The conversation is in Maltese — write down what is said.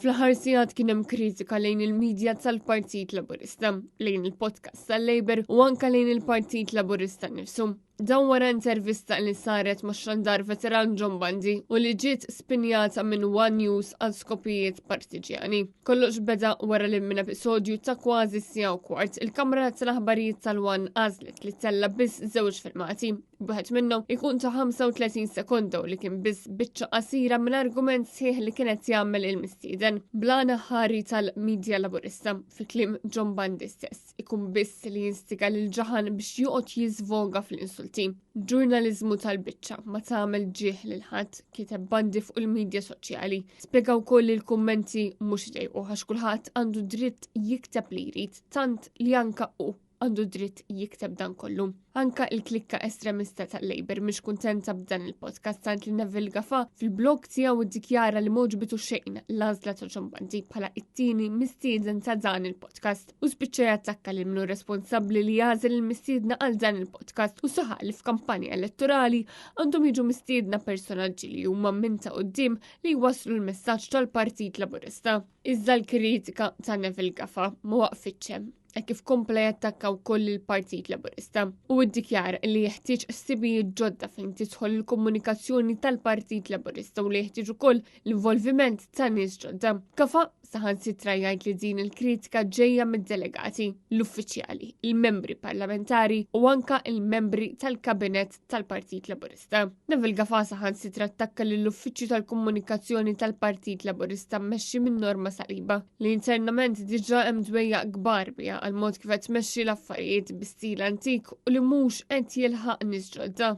Fl-aħħar sigħat kien hemm kritika lejn il-midja tal-Partit Laburista, lejn il-podcast tal-Labour u anka lejn il-Partit Laburista nnifsu. Dan wara intervista li saret ma' xandar veteran John Bundy u li ġiet spinjata minn One News għal skopijiet partiġjani. Kollox beda wara li minn episodju ta' kważi siegħa u kwart, il-kamra tal-aħbarijiet tal-One għażlet li tella biss żewġ filmati. Wieħed minnhom ikun ta' 35 sekonda u li kien biss biċċa qasira minn argument sħiħ li kienet jagħmel il-mistieden. Blana ħari tal-midja laburista fi kliem John Bundy stess. Ikun biss li jinstiga lil ġaħan biex joqgħod jiżvoga fl-insulti. Ġurnaliżmu tal-biċċa ma tagħmel ġieħ lil ħadd, kiteb Bundy fuq il-midja soċjali. Spjega wkoll li l-kummenti mhux idejqu għax kulħadd għandu dritt jikteb li jrid, tant li anka hu għandu dritt jikteb dan kollu. Anka il-klikka estremista tal-Labour mhix kuntenta b'dan il-podcast tant li Neville Gafa fil-blog tiegħu iddikjara li m'għoġbitu xejn l-għażla ta' John Bundy bħala it-tieni mistieden ta' dan il-podcast u spiċċa jattakka lil minnu responsabbli li jagħżel il-mistiedna għal dan il-podcast u saħaq li f'kampanja elettorali għandhom jiġu mistiedna personaġġi li huma minn ta' quddiem li jwasslu l-messaġġ tal-Partit Laburista. Iżda l-kritika ta' Neville Gafa ma waqfitx hemm hekk kif kompla jattakka wkoll il-Partit Laburista u ddikjara li jeħtieġ ħsibijiet ġodda fejn tidħol il-komunikazzjoni tal-Partit Laburista u li jeħtieġ ukoll l-involviment ta' nies ġodda. Gafa saħansitra jgħid li din il-kritika ġejja mid-delegati, l-uffiċjali, il-membri parlamentari u anka il-membri tal-kabinett tal-Partit Laburista. Neville Gafa saħansitra attakka lill-Uffiċċju tal-Komunikazzjoni tal-Partit Laburista mmexxi minn Norma Saliba li internament diġà hemm dwejjaq kbar biha għal mod kif qed tmexxi l-affarijiet bi stil antik u li mhux qed jilħaq nies ġodda.